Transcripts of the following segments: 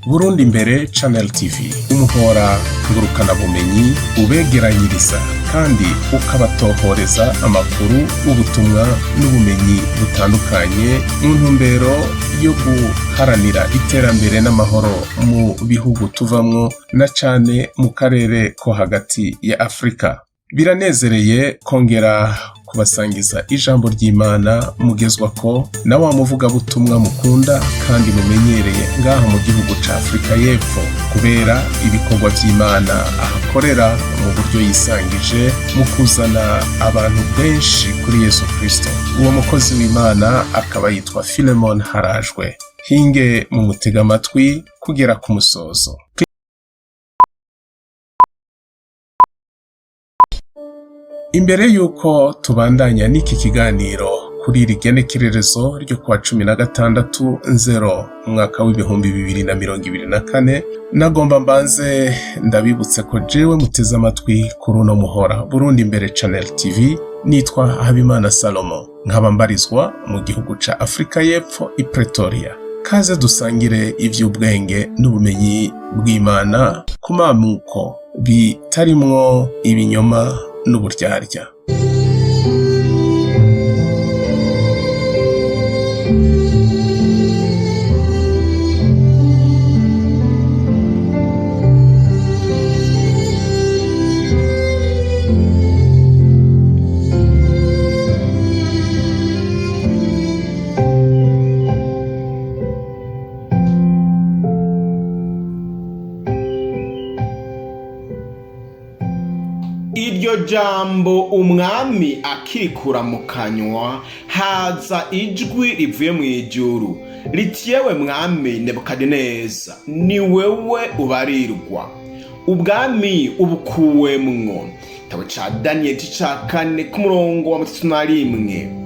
Burundi Imbere Channel TV, umuhora ngurukanabumenyi ubegeranyiriza kandi ukabatohoreza amakuru, ubutumwa n'ubumenyi butandukanye mu ntumbero yo guharanira iterambere n'amahoro mu bihugu tuvamwo na cane mu karere ko hagati ya Afrika. Biranezereye kongera kubasangiza ijambo ry'Imana mugezwako na wa muvugabutumwa mukunda kandi mumenyereye ngaha mu gihugu ca Afrika y'Epfo kubera ibikorwa vy'Imana ahakorera mu buryo yisangije mu kuzana abantu benshi kuri Yesu Kristo. Uwo mukozi w'Imana akaba yitwa Philemon Harajwe. Hinge mu mutega amatwi kugera ku musozo. Imbere y'uko tubandanya n'iki kiganiro kuri iri genekererezo ryo kuwa 16 nzero umwaka w'2024, nagomba mbanze ndabibutse ko jewe muteze amatwi kuri uno muhora Burundi Imbere Channel TV nitwa Habimana Salomo, nkaba mbarizwa mu gihugu ca Afrika y'Epfo i Pretoria. Kaze dusangire ivy'ubwenge n'ubumenyi bw'Imana ku mamuko bitarimwo ibinyoma n'uburyarya. Iryo jambo umwami akirikura mu kanywa, haza ijwi rivuye mu ijuru riti: "Yewe mwami Nebukadineza, ni wewe ubarirwa, ubwami ubukuwemwo." Igitabo ca Daniyeli ca 4 ku murongo wa 31.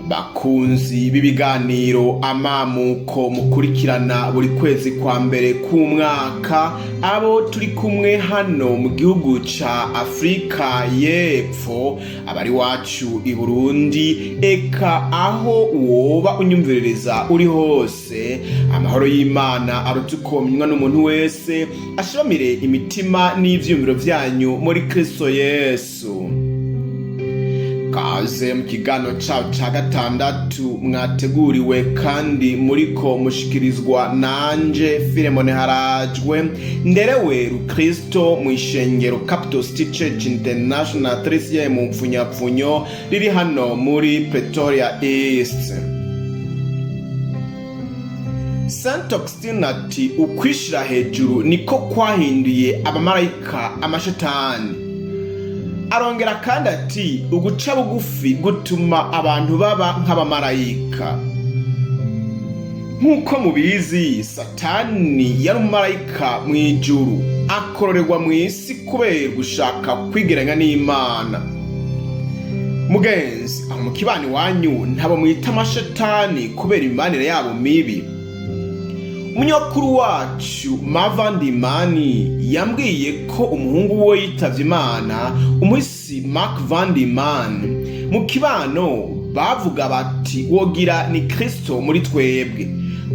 Bakunzi b'ibiganiro Amamuko mukurikirana buri kwezi kwa mbere k'umwaka, abo turi kumwe hano mu gihugu ca Afrika y'Epfo, abari wacu i Burundi, eka aho woba unyumviririza uri hose, amahoro y'Imana aruta uko n'umuntu wese ashibamire imitima n'ivyiyumviro vyanyu muri Kristo Yesu. Kaze mu kiganiro cawo ca gatandatu mwateguriwe kandi muriko mushikirizwa nanje Filemone Harajwe, nderewe Rukristo mu ishengero Capital City Church International 3 mu mpfunyapfunyo riri hano muri Pretoria East. Saint Augustine ati: "Ukwishira hejuru niko kwahinduye abamarayika amashetani." Arongera kandi ati: "Uguca bugufi gutuma abantu baba nk'abamarayika." Nk'uko mubizi, Satani yari umumarayika mu ijuru, akororerwa mu isi kubera gushaka kwigeranya n'Imana. Mugenzi, aho mu kibani wanyu ntabo mwita amashetani kubera imibanire yabo mibi? Umunyakuru wacu Mavandimani yambwiye ko umuhungu we yitavye Imana, umuhisi Mark Vandiman. Mu kibano bavuga bati: "Wogira ni Kristo muri twebwe,"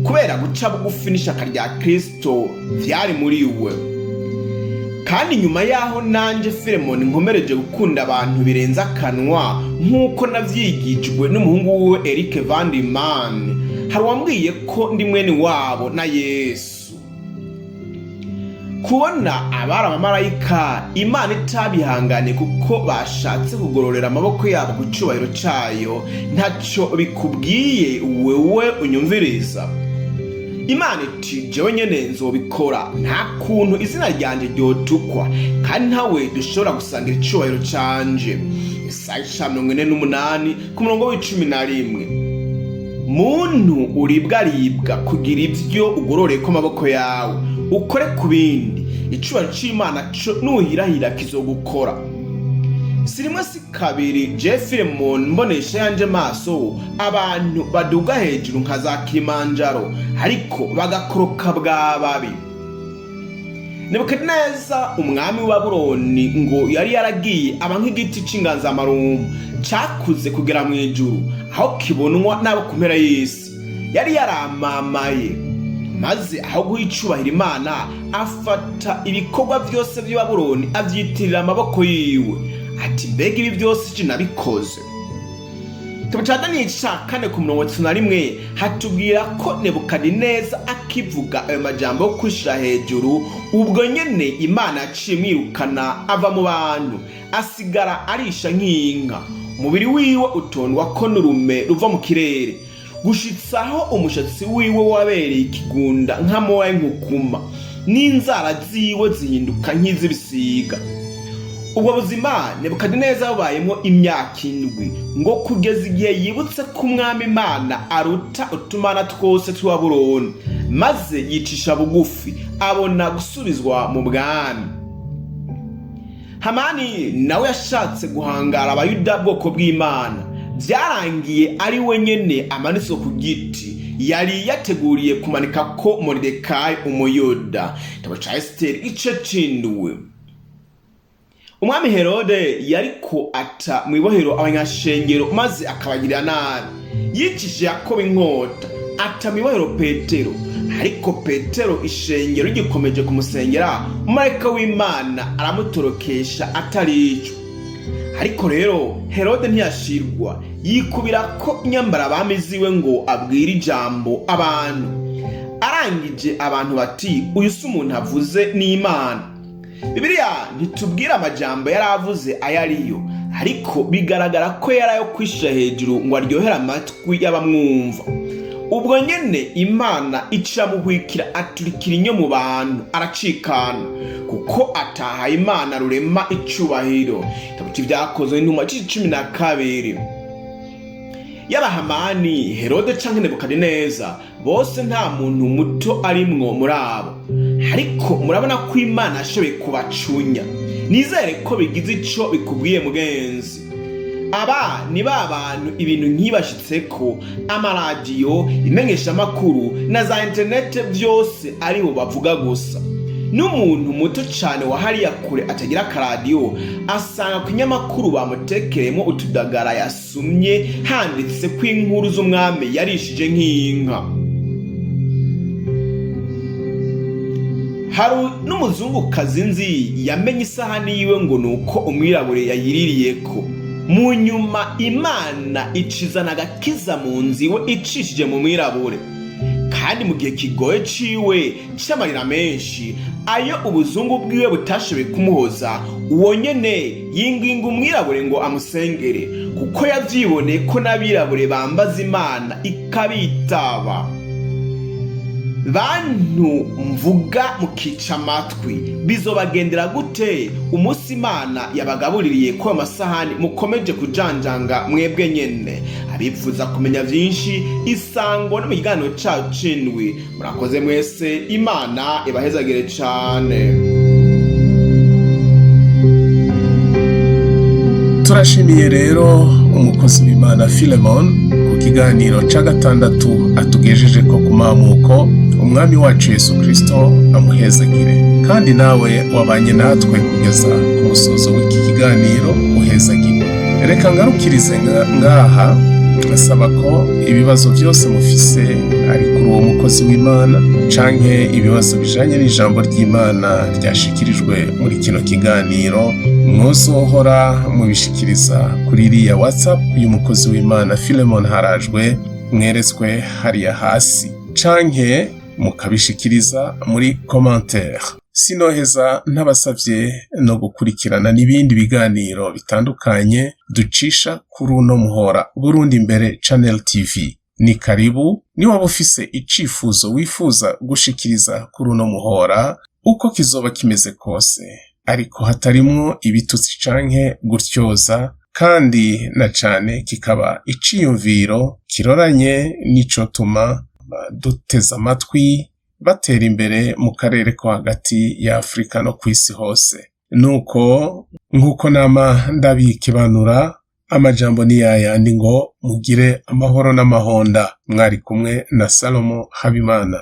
kubera guca bugufi n'ishaka rya Kristo vyari muri we. Kandi nyuma yaho nanje Filemoni nkomereje gukunda abantu birenze akanwa nk'uko navyigijwe n'umuhungu wiwe Eric Vandiman, hari uwambwiye ko ndi mwene wabo na Yesu. Kubona abari abamarayika Imana itabihangane kuko bashatse kugororera amaboko yabo ku cyubahiro cyayo, ntacyo bikubwiye wewe unyumviriza? Imana iti: "Jewe nyene nzobikora, nta kuntu izina ryanjye ryotukwa, kandi ntawe dushobora gusangira icyubahiro canje." Isaya ca 48 ku murongo w'11. Muntu uribwaribwa kugira ibyo ugororeye ko amaboko yawe, ukore ku bindi, icubahiro c'Imana co nuhirahira kizogukora. Si rimwe si kabiri je Filemoni mbonesha yanje maso abantu baduga hejuru nka za Kilimanjaro, ariko bagakoroka bwa babi. Nebukadineza umwami wa Babuloni ngo yari yaragiye aba nk'igiti c'inganzamarumbu Cyakuze kugera mu ijuru, aho kibonwa n'abo ku mpera y'isi. Yari yaramamaye, maze aho guha icubahiro Imana, afata ibikorwa byose by'i Babuloni avyitirira amaboko yiwe, ati: "Mbega ibi byose je nabikoze?" Igitabo ca Daniyeli ca 4 ku murongo wa 11 hatubwira ko Nebukadineza akivuga ayo majambo yo kwishira hejuru, ubwo nyene Imana yaciye imwirukana ava mu bantu, asigara arisha nk'inka, umubiri wiwe utondwa ko n'urume ruva mu kirere, gushitsaho umushatsi wiwe wabereye ikigunda nk'amoya y'inkukuma, n'inzara ziwe zihinduka nk'iz'ibisiga. Ubwo buzima Nebukadineza bubayemo imyaka 7, ngo kugeza igihe yibutse ko Umwami Imana aruta utumana twose tw'i Babuloni, maze yicisha bugufi, abona gusubizwa mu bwami. Hamani nawe yashatse guhangara Abayuda, bwoko bw'Imana. Byarangiye ari we nyene amanitswe ku giti yari yateguriye kumanika ko Moridekayi Umuyuda. Igitabo ca Esiteri igice c'indwi. Umwami Herode yariko ata mu ibohero abanyashengero maze akabagirira nabi. Yicishije Yakobo inkota, ata mu ibohero Petero. Ariko Petero ishengero rigikomeje kumusengera, umumarayika w'Imana aramutorokesha ataricwa. Ariko rero Herode ntiyashirwa, yikubira ko inyambara abami ziwe ngo abwire ijambo abantu. Arangije abantu bati: "Uyu si umuntu avuze, n'Imana." Bibiliya ntitubwira amajambo yari avuze ayo ariyo, ariko bigaragara ko yari ayo kwishira hejuru ngo aryohere amatwi y'abamwumva. Ubwo nyene Imana iciramuhwikira, aturikira inyo mu bantu, aracikana kuko atahaye Imana rurema icubahiro. Igitabo c'Ivyakozwe n'Intumwa 12. Yaba Hamani, Herode canke Nebukadineza, bose nta muntu muto arimwo muri abo, ariko murabona ko Imana yashoboye kubacunya. Nizere ko bigize ico bikubwiye, mugenzi. Aba ni ba bantu ibintu nk'ibashitseko, amaradiyo, imenyeshamakuru na za interinete byose aribo bavuga gusa. N'umuntu muto cyane wa hariya kure atagira akaradiyo asanga ku kinyamakuru bamutekereyemo utudagara yasumye handitse ko inkuru z'umwami yarishije nk'inka. Hari n'umuzungukazi nzi yamenye isahani yiwe ngo ni uko umwirabure yayiririye ko. Mu nyuma Imana icizana agakiza mu nzu iwe icishije mu mwirabure, kandi mu gihe kigoye ciwe c'amarira menshi ayo ubuzungu bwiwe butashoboye kumuhoza, uwo nyene yinginga umwirabure ngo amusengere, kuko yavyiboneye ko n'abirabure bambaza Imana ikabitaba. Bantu mvuga mukica amatwi, bizobagendera gute umunsi Imana yabagabuririye ko ayo masahani mukomeje kujanjanga mwebwe nyene? Abifuza kumenya vyinshi, isango no mu kiganiro cacu c'indwi. Murakoze mwese, Imana ibahezagire cane. Turashimiye rero umukozi w'Imana Philemon ku kiganiro cya gatandatu atugejeje ko ku mamuko. Umwami wacu Yesu Kristo amuhezagire, kandi nawe wabanye natwe kugeza ku musozo w'iki kiganiro uhezagire. Reka ngarukirize ngaha, asaba ko ibibazo byose mufise ari kuri uwo mukozi w'Imana canke ibibazo bijanye n'ijambo ry'Imana ryashikirijwe muri kino kiganiro, mwozohora mubishikiriza kuri iriya WhatsApp y'umukozi w'Imana Philemon Harajwe mweretswe hariya hasi, canke mukabishikiriza muri commentaire. Sinoheza ntabasavye no gukurikirana n'ibindi biganiro bitandukanye ducisha kuri uno muhora Burundi Imbere Channel TV. Ni karibu, niwaba ufise icifuzo wifuza gushikiriza kuri uno muhora, uko kizoba kimeze kose, ariko hatarimwo ibitutsi canke gutyoza, kandi na cane kikaba iciyumviro kiroranye n'icotuma duteze amatwi batera imbere mu karere ko hagati ya Afurika no ku isi hose. Nuko nk'uko nama ndabikibanura, amajambo ni yayandi ngo mugire amahoro n'amahonda. Mwari kumwe na Salomo Habimana.